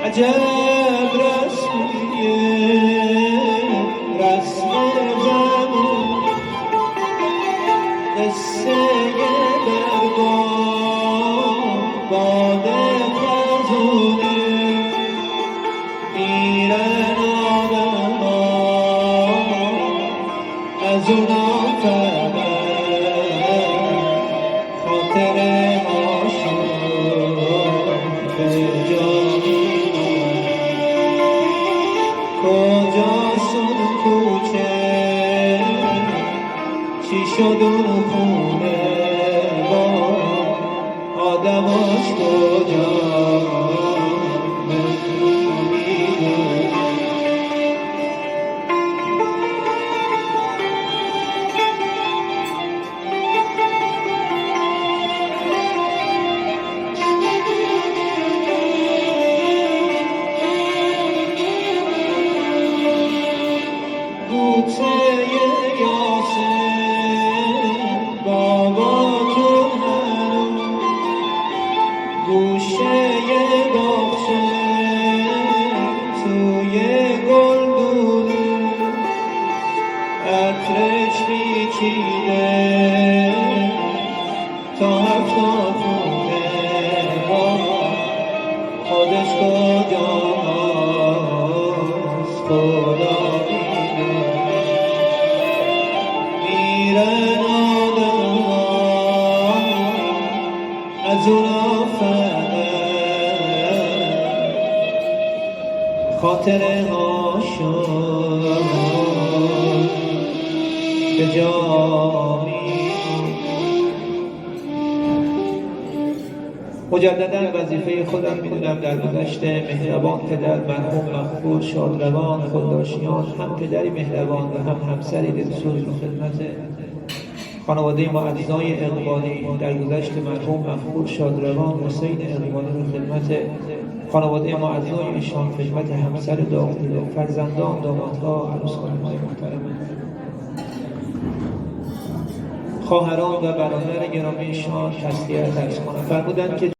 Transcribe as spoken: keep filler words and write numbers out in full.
عجب رسمیه، رسم زنون، قصهٔ درد و باد خزونه. میرن آدما از اونا فقط خاطره‌هاشون به جا میمونه. کجاست اون کوچه؟ چی شد اون خونه؟ با آدماش کجا؟ بوتهٔ یاسین، بابا جون هنوز گوشهٔ باغچه توی گلدونه، عطرش پیچیده تا هفتا خونه، بابا خودش کجاست خدا می‌دونه. میرن آدما از اونا فقط خاطره‌هاشون به جا میمونه. مجدداً وظیفهٔ خودم می‌دونم، در گذشت مهربان پدر مرحوم مغفور شادروان خلداشیان، هم پدری مهربان و هم همسری دلسوز، به خدمت خانوادهٔ معزای اقبالی، در گذشت مرحوم مغفور شادروان حسین اقبالی، به خدمت خانوادهٔ معزای ایشان، خدمت همسر داغ‌دیده، فرزندان، دامادها، عروس خانم‌های محترم، خواهران و برادر گرامی ایشان تسلیت عرض کنم. فرمودند که